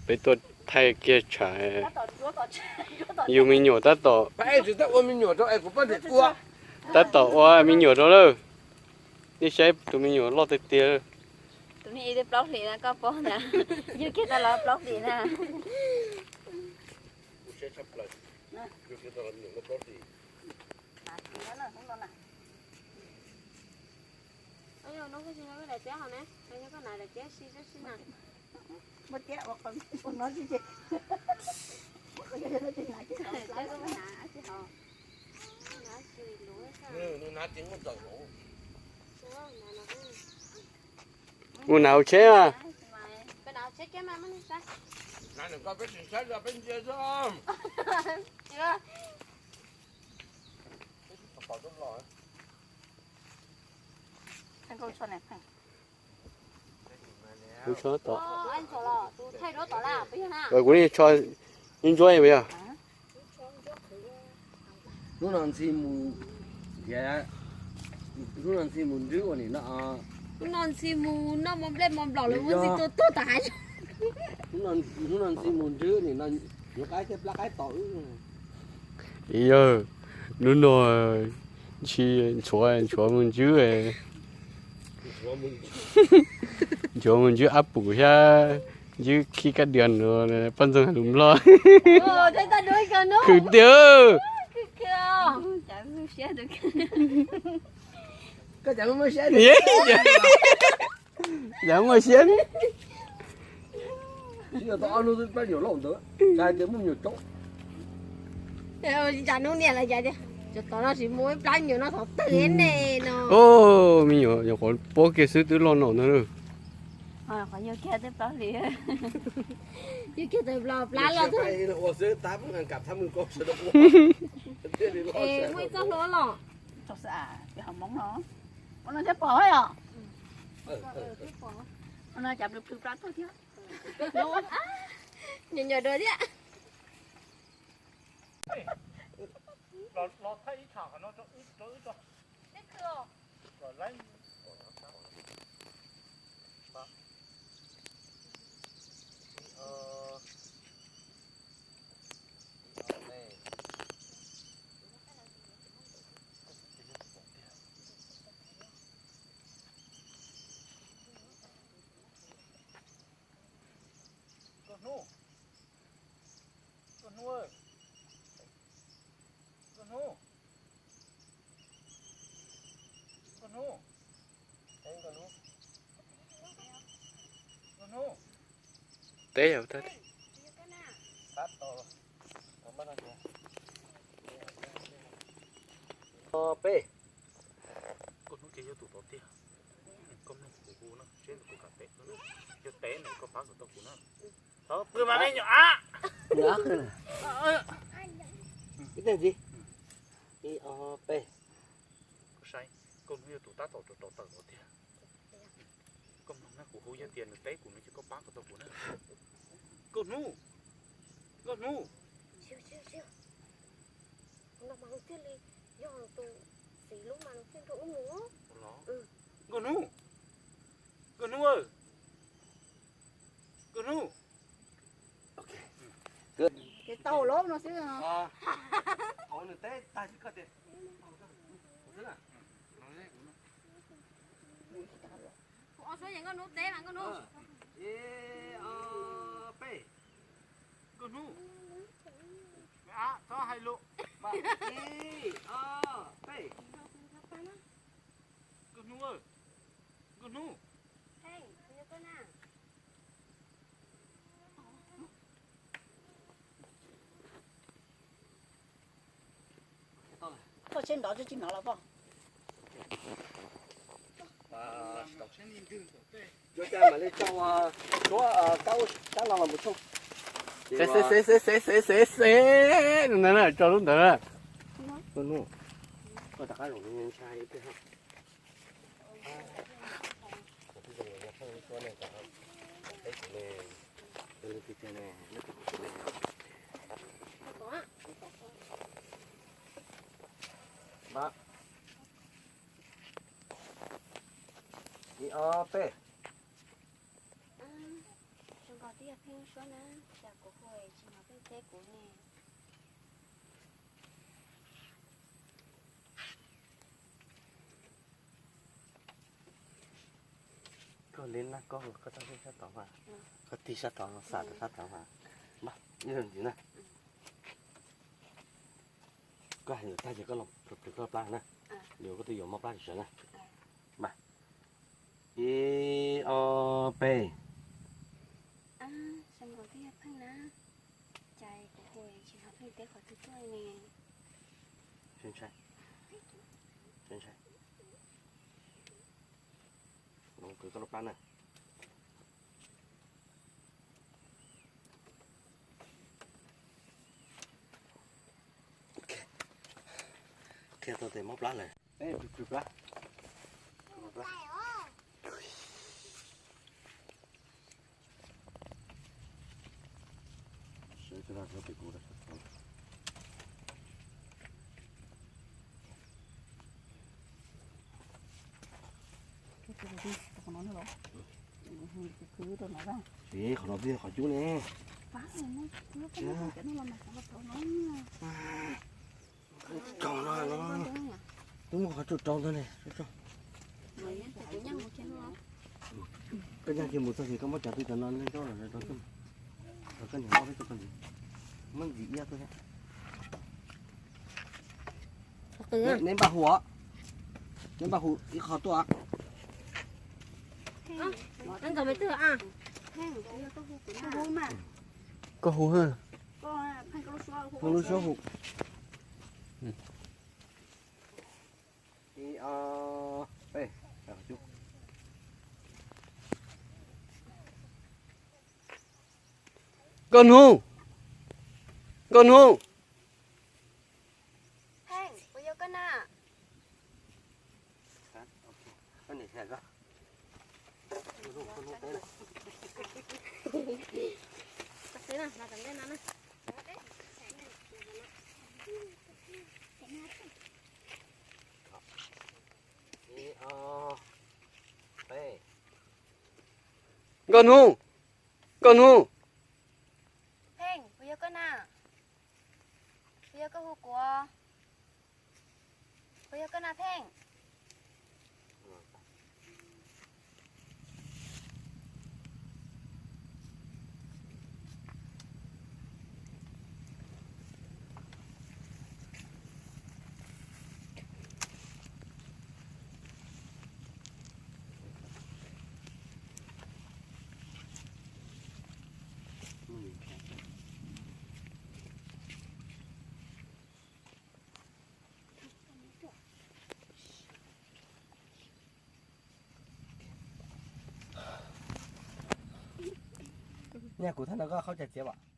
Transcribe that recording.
Peb tuaj thaij kiag tshav, yug me nyuam tab tom, tab tom ua me nyuam rau lawm. Nej saib tus me nyuam loj tiag tiag. Tus me plaub hlis na, koj paub ntag, yug kiag tau los plaub hlis na. Mus nav tsheb a. Kuv tso tom. Kuv tso ntsuab ntsuab puas yog? Hnub no ntxhi mus, hnub no ntxhi mus nrwb ua nim no. Hnub no ntxhi mus noj mov nplej mov nplaum lawm, mus ntxhi tuag tuag tom hav zoov. Hnub no ntxhi mus nrwb nim no, yuav qaib tej plab qaib tom wb. Yog, hnub no ntxhi ntshuav ntshuav mus ntswb, ntshuav mus ntswb ab pum thiab ntswb khib kab dias no, poj ntxoog hais lus Nplog. Khwv tiag. Yog muaj siab. Ub, me nyuam nyuam qhuav puab kiag xwb twb loj no ntag. Nyuam nyuam dua thiab. Koj hnub, koj hnub, koj hnub, koj hnub, koj hnub. Teb yog tab. Peb. Koj hnub ces yog tus tod tiag. Koj mloog kuv hu na, seb kuv kam teb koj na. Yog teb no koj pab kom tau kuv na. Thov pw mas me nyuam ab. Ib teg ntxiv. Ib ob peb. Koj saib, koj hnub yog tus tab tom rau rau tawm tod tiag. Koj mloog na, kuv hu yog tias nws teb kuv no ces koj pab kom tau kuv na. Koj hnub, koj hnub. Tus no mas nws thiaj li yog tus txiv lub mas nws thiaj nrog wb mus. Nkauj hnub, nkauj hnub, nkauj hnub. Ces tau lawm no xwb. Thaum nws teb tag ces koj tias, kuv ob suab ces nkauj hnub teb mas nkauj hnub. Ib, ob, peb. Nkauj hnub. Ab, txhob hais lus. Ib, ob, peb. Nkauj hnub, nkauj hnub. Koj tsheb nrov tsis hnov los poj. Yuav cas mam li tso suab kab, kab no los mus tshooj. Xev xev xev xev xev xev xev, ntawd na, tso lub ntawd na. Koj rov qab zaum ntshai ib pliag. Ib, ob, peb. Suab na, cas kuv hu tsis hnov pheej teb kuv ne. Koj li nab koj, koj txhob tig sab tod mas, koj tig sab tod, xam rau sab tod mas. Ib zaug ntxiv na. Koj hais lus tag ces koj los plhws koj plab na. Yuav koj twb yuav mob plab tsis sawv na. Ib, ob, peb. Ntshai, ntshai. Los plhws koj lub plab na. Qhia tau tias mob plab lawm. Peb plhws plab. Qhov no twb yog qhov cub ne. Tsaus no, twb muaj qhov tsuj rau ntag ne. Koj nyaj kiag mus txog ces koj muab cov tw cov no nyob rau txaj, koj niam muab peb tug koj ntxiv, muab ntxiv iab tuaj thiab. Neb npaj hu os, neb npaj hu ib qho tuaj. Koj hu, pheej lub suab hu. Nkauj Hnub, Nkauj Hnub. Pheej, puas yog koj na? Nkauj Hnub, Nkauj Hnub. Pheej, puas yog koj na? Puas yog koj hu kuv? Puas yog koj na Pheej? Nyaj kuv thaj no koj khaub cag txiav as?